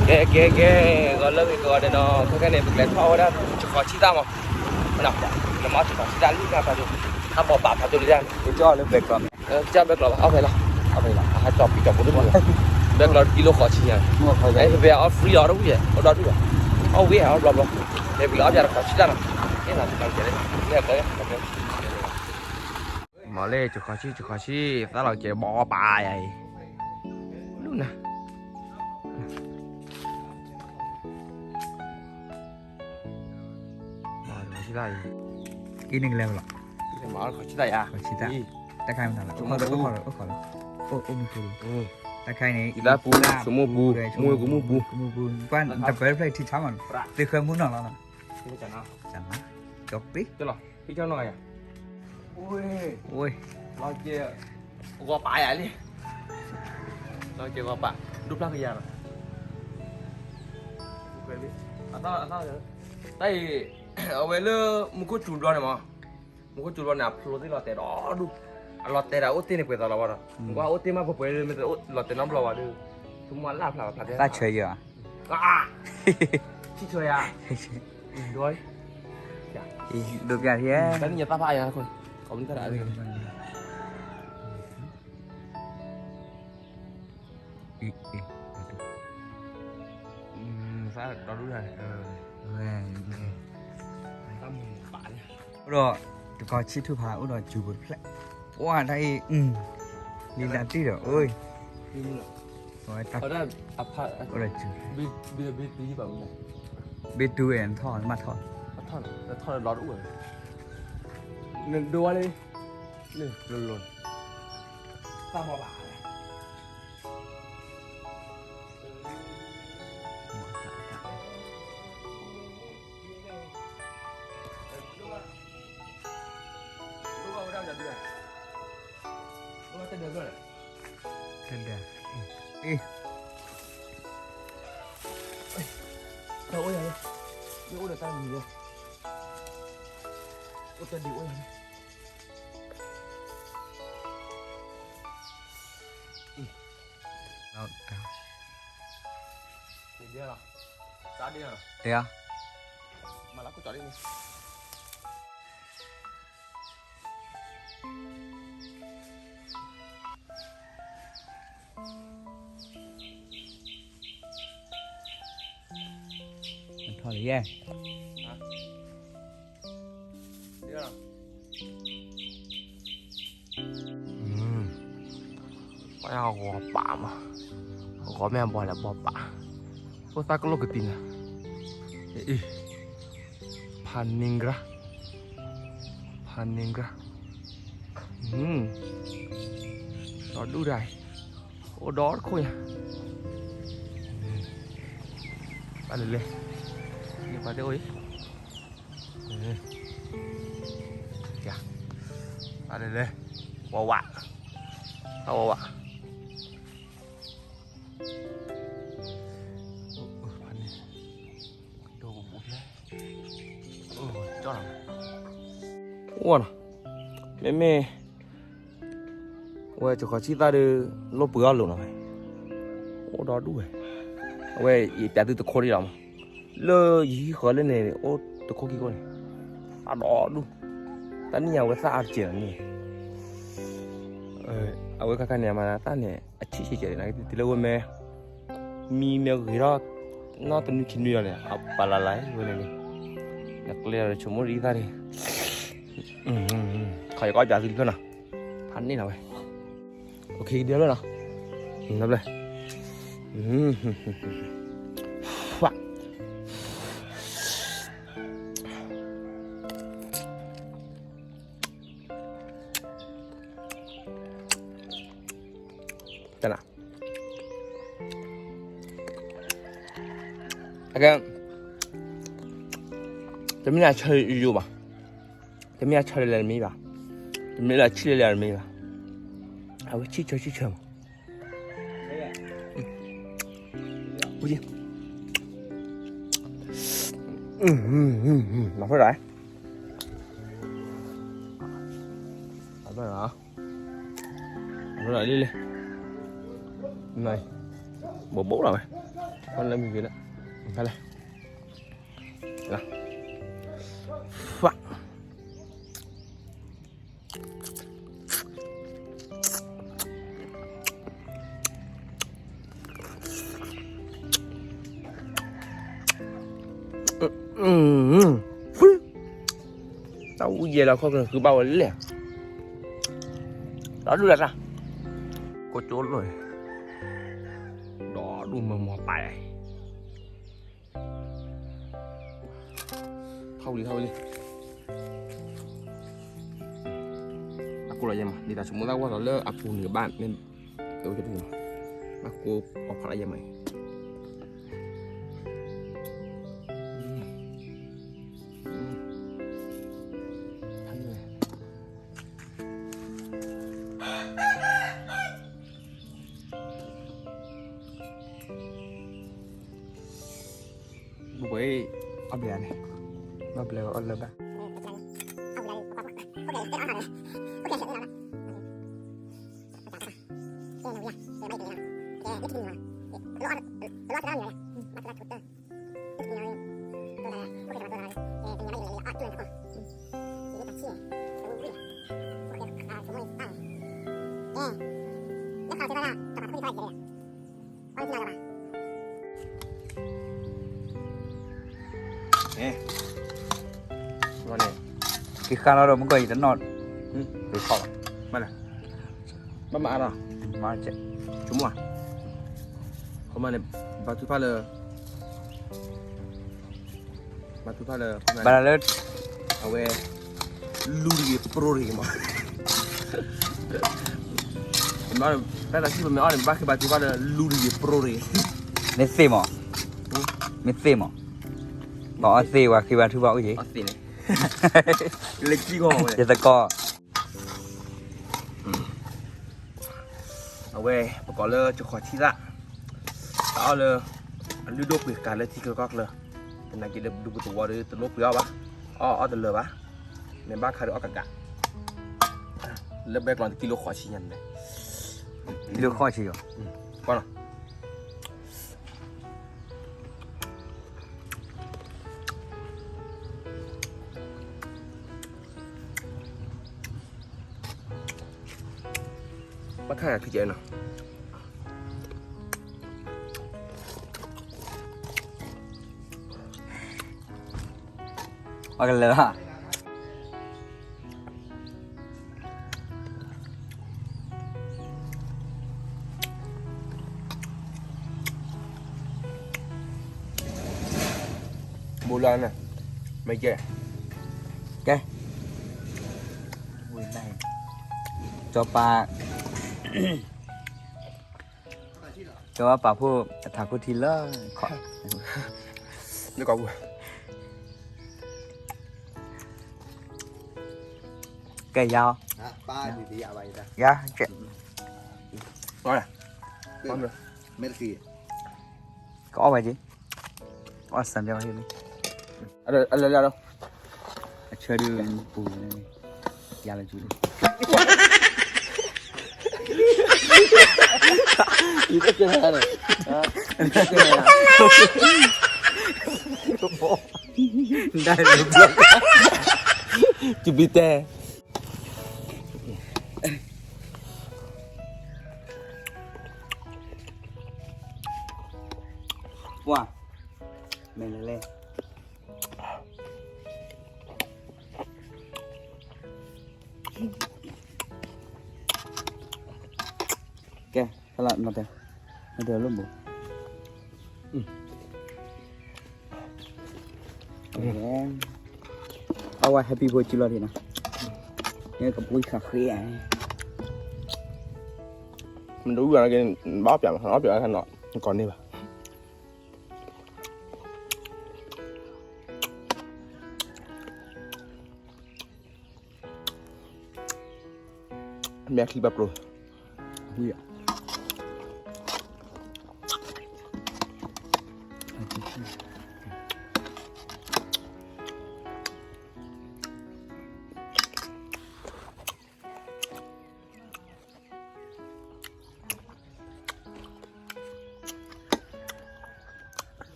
ကဲ ကဲ ကဲ ဂီၤလၢဂ့ၤကီးဒီးနီၤ ခဲခဲန့ၣ် ပကလဲၤထီၣ်ဝဲဒၣ် ကခီဆံသၣ်မး, နမ့ၢ်ကခီဆံသၣ်လံ နဖးဒိၣ် ဟးဘီၣ်ဘၣ်ဖးဒိၣ်လံဒၣ်န့ၣ် ကကၠီလၢဘဲကျီး, ကၠီဘဲကျီးဘၣ် အီၣ်ဖဲလီၤ, အီၣ်ဖဲလီၤ အဟးကၠီပံကၠီပူၤတမုာ်, ဘဲကျီးတကံလိဃီဆံညါ, ဖဲဖဲအီၣ် free လီၤတဝံၣ် အိၣ်ဒီဒူၣ်ဘၣ်, အီၣ်ဝံၣ်အီၣ်ဘျီဘျီ, မ့ၢ်ပကလဲၤအီၣ်ပၠးတခီဆံသၣ်နီၤ, ကဲနီၤ တခီကဲလၢ လဲၤကီး မ့ၢ်လၢ ကခီဆံ ကခီဆံ သၣ်လီၤကဲဘီပာ်ယၤအံၤ, လူနၤ, ကခီဆံသၣ်အံၤ, က့ၤန့ၣ်ကလဲၤလီၤ, ကခီဆံသၣ်ယၤ, တၢ်ခါမတၤလီၤ, အိၣ်ခိးလီၤ, အိၣ်ခိးလီၤ, အိၣ်မူပူၤ, တၢ်ခါအံၤန့ၣ် ယသၣ်ပူၤ ဆိကမိၣ်ပူၤ မူကမူၣ်ပူၤ, ကွၢ်တပၢၢ်ဖျၢၣ်ထံဆါမး, သ့ၣ်ဃၢမူနီၤလီၤနီၤ, ကပ့ၤ ဖံကၠီနီၤယၤ, ဝ့ၢ်, လီၤကဲ, ဂီၤပာ်ယၤလံ, လီၤကဲဂီၤပာ်, ဒိဖျါကယၤလီၤ, တၢ်အံၤ, အဝဲလၢ မူခိၣ်စူၤဘျီန့ၣ်မး, မူခိၣ်စူၤဘျီန့ၣ် အဖျိသ့ၣ်လီၤတဲာ်ဒီဒူၣ်, အလီၤတဲာ်တၢ်အိၣ်သ့ၣ်န့ၣ်ပှဲၤသးလီၤဘၣ်ဒီး, ကွၢ်အိၣ်သ့ၣ်မးပှဲၤပှဲၤလၢမ့ၢ်လီၤတဲာ်နီတဘျီဘၣ်ဒီး, ဆိကမိၣ်အလၣ်ဖျါဖျါသ့ၣ်, တၢ်ဆၢယၤ, ထံဆၢယၤ ဒိပျၢ်ထံ, တၢ်နံၣ်ညါသၣ်ဖးအါယၤ, သၣ်ဒီဒူၣ်န့ၣ်, အိၣ်ဒီး တခီဆံထူၣ်ဖး အိၣ်ဒီးစူၤပူၤတဖျၢၣ်, ပှၢ်တၢ်အံၤ, လံလၢတံၢ်ဒီး အိၣ်, အိၣ်ဒီးစူၤ, ဘ့ၣ်တူဝဲနထီၣ် နမ့ၢ်ထီၣ်, ထီၣ်လီၤတအိၣ်ဝဲ, နဒိဝဲလံ, လိၤလိၤ, တၢ်မၤဘၣ် တဒၢ, အ့, တၢ်အိၣ်ယၤလၢ, မ့ၢ်အိၣ်ဒီးတၢ်မံၤလၢ, အိၣ်တၢ်ဒံးအိၣ်ယၤလၢ, တဲ, ထီၣ်လံယဲၢ်, ပှၤဂီၤပာ်မး, ဂီၤမ့ၢ်အဘီလဲၣ်ဘီပာ်, အိၣ်သၣ်ကလိာ်ကတံၤနၤ, ဖးနံၤကရၢ, ဖးနံၤကရၢ, ဒီဒူၣ်ဒၣ်အံၤ, အိၣ်ဒီတခိၣ်ညါ, ပၢ်လဲၤလဲၤ, န့ၣ်ပှၤသ့ၣ်အိၣ်အံၤ တၢ်လဲၤလဲၤ, ဝးဝး, တၢ်ဝးဝး, ဖဲန့ၣ်, အိၣ်နီၤ, မ့မ့ၢ် အဝဲကခီဆံသၣ်ဒီး လိၣ်ပှ့ၤအီၣ်လိာ်နီၤဝဲ, အိၣ်ဒီဒူၣ်ဝဲ, အဝဲယပျးသုတခိၣ်ဒံးလီၤမး, လၢယဟံၣ်ဃီလၢန့ၣ် အိၣ်တခိၣ်ခံခိၣ်န့ၣ်, အါဒီဒူၣ်, တၢ်နံၣ်ညါဝဲသၣ်အါတကဲးလီၤန့ၣ်, အဝဲခါခါန့ၣ် အမၤသၣ်န့ၣ် အဆံးဆံးကဲးန့ၣ် တုၤလၢဝဲမ့ၢ် မံမ့ၢ်ဂ့ၤထီၣ် နီၢ်တနွံခံနွံလီၤန့ၣ် အပာ်လၢ်လၢ်ဝဲန့ၣ်န့ၣ်, နကျဲဒီးဆိကမိၣ်ဒ်သၣ်န့ၣ်, ခီယကီၢ်ပျးသုလံဖျၢၣ်နီၤ, ဖးန့ၢ်လီၤဝဲ, အိၣ်ခ့ကဒံလီၤနီၤ, နဘျဲၣ်, တနၤ အကဲ, တမ့ၢ်လၢအဆၢယိာ်ဘၣ်, တမ့ၢ်အဆၢလၢလၢတမ့ၢ်ဘၣ်, တမ့ၢ်လၢအဆံးလၢလၢတမ့ၢ်ဘၣ်, အဝဲဆံးဆၢဆံးဆၢမး, ပူၤ, မၤဖျိဒၣ်, မၤဖျိဒၣ်လံလံ, ဘိးဘိးလီၤဝဲ, လၢမုၢ်ဂ့ၤလၢ ဖဲလဲၣ် လၢ ဖး တၢ်အူယဲလီၤခီကနၢၤဃုဘၣ်ဝဲလဲၣ်, ဒီဒူၣ်လၢတၢ် ကိၣ်ကၠိလိၣ်, ဒီဒူၣ်မၢမီၤပာ်, ထီၣ်ဝံၤလံ ထီၣ်ဝံၤလံ, ဘၣ်ကိၢ်လီၤယဲမး ဒ်သိးဆိကမိၣ်သၣ်ဝီၢ်လီၤလၢအပူၤန့ၣ်ဘၣ်, မ့ၢ် ကအိၣ်ကၠိတဂ့ၤမး, ဘၣ်ကိၢ်အီၤဖးလၢယဲမးအံၤ ဘၣ်ဘျဲးအီၣ်ဘျဲးန့ၣ်, ဘၣ်ဘျဲးအီၣ်လၢဘၣ်. က့ၤဃါလီၤဒီး မုၢ်ကီၢ်အံၤတနီၣ်, က့ၤခီၣ်လီၤ, မ့ၢ်လဲၣ်, ဘၣ်မၤအါလီၤ, မၤစဲး, ဆိကမိၣ်ဧါ, ခီမီန့ၣ် ဘါထုကဖၣ်လၢ ဘါထုကဖၣ်လၢ ဘၣ်လၢ အဝဲ လူတဂ့ၤပြိတဂ့ၤမး, တၢ်တဆံပမ့ၢ်အီၣ်န့ၣ် ဘၣ်ဃ့ဘါထုကဖၣ်လၢ လူတဂ့ၤပြိတဂ့ၤ, မ့ၢ်သ့ၣ်မး, မ့ၢ်သ့ၣ်မး, ပှၤအီၣ်သ့ၣ် ပှၤဃ့ဘါထုကဖၣ်အိၣ်က့ၤ, လၢကံဂီၢ်ဝဲ ယသကိး အဝဲ ပကိးလၢကခီၣ်ထံသၣ်, တၢ်အီၣ်လၢ အလုၢ်ဒိၣ်ပှ့ၤကၤလၢထံချၢကီၢ်ချၢ, သနာ်က့ဒီး ပဒူပသဝီဒီး တလိၣ်ပှ့ၤအီၣ်ဘၣ်, အီၣ်အီၣ်တလၢာ်ဘၣ်, မ့ၢ်ဘၣ်ခါဒီးအီၣ်ကးကး, လၢဘဲကျီၤတကံလိဃိးဆံညါန့ၣ်, ကံလိဃိးဆံယီၤ, ကွၢ်လီၤ ဘၣ်ခါဂၤခံကဲနီၤ, အကလၢာ်ဘၣ် ဘူးလၢန့ၣ် မ့ၢ်ကဲ ကဲ ကၠီပၤ ကၠီပၤဖိ အထးခိၣ်ထံလၢခီၣ် လၢကီၢ်ပူၤ ကဲယၤအီၤ ယၤကဲ ကအီၣ်ဝဲက့ၤ အီၣ်စၢၤမ့ၢ်ဝဲန့ၣ် အလၢလၢလီၤ အဆၢဒုးပူၤန့ၣ် ယၤလၢကၠူလံ ယတကဲန့ၣ် ယတကဲန့ၣ် ဒါလၢဘျီ ကဘီတဲ ပှၤ မဲာ်လဲၤလဲၤ ကဲ ဖဲလၢ နတဲ နတဲလိၣ်ဘိ အဝဲ happy birthday လီၤဒ်နီၤ ကပူၤဃာ်ဃ့ဧါ မ့ၢ်တအူဂၤက့ၤ ဘၣ်အီၣ်ပၠးမး အီၣ်ပၠးခါနီၤ ကီၢ်န့ၢ်ဘၣ် မ့ၢ်အချံဘၣ်ပြိ ဝံၤ ကဲ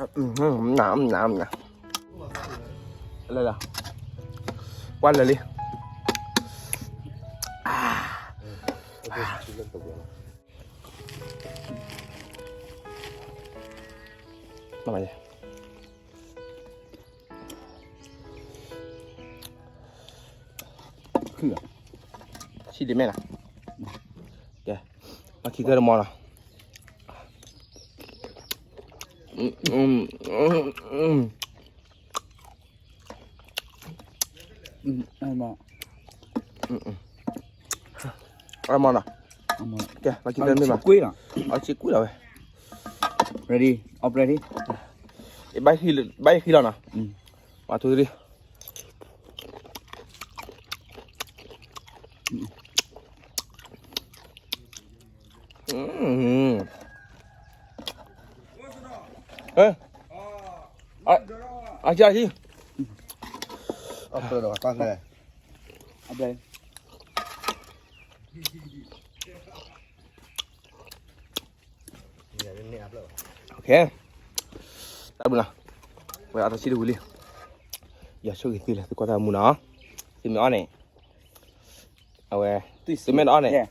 နန လၢလၢ ပှၤလၢာ်လံ မၤ ဆံးဒံးမဲၣ်လီၤ, ကဲ, မၤခံကတၢၢ်တမီၤလီၤ, အမၤနီၤ, ကဲ, မၤခံကတၢၢ်မ့ၢ်ဘၣ်, အဆံးကွံာ်လီၤဝဲ, ready, off ready, ဘၣ်ယခံလီၤနီၤ, one two three. အဆံး, အဆံး, အပျဲၢ်, တၢ်ဘျုးလီၤ, ဝဲအတၢ်ဆံးတဝံၤလံ, ယဆိၣ်ဂ့ၤသုလၢသုကွၢ်တၢ်မူနီၤ, သုမ့ၢ်အီၣ်န့ၣ်, အဝဲ, သုမ့ၢ်တအီၣ်န့ၣ်,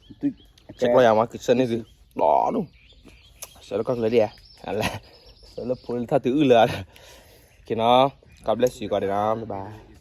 ဆဲးကျိးယၤမး ကဆှၢန့ၢ်သု, ဘျီဒိၣ်, ဆှၢလၢကီၢ်ချၢဒံးဧါ, ဆှၢလၢဖိလၢထီၣ်တုၤအုၣ်လၢ, က့ၤနီၤ, God bless you ကိးဂၤဒဲးနီၤ, bye bye.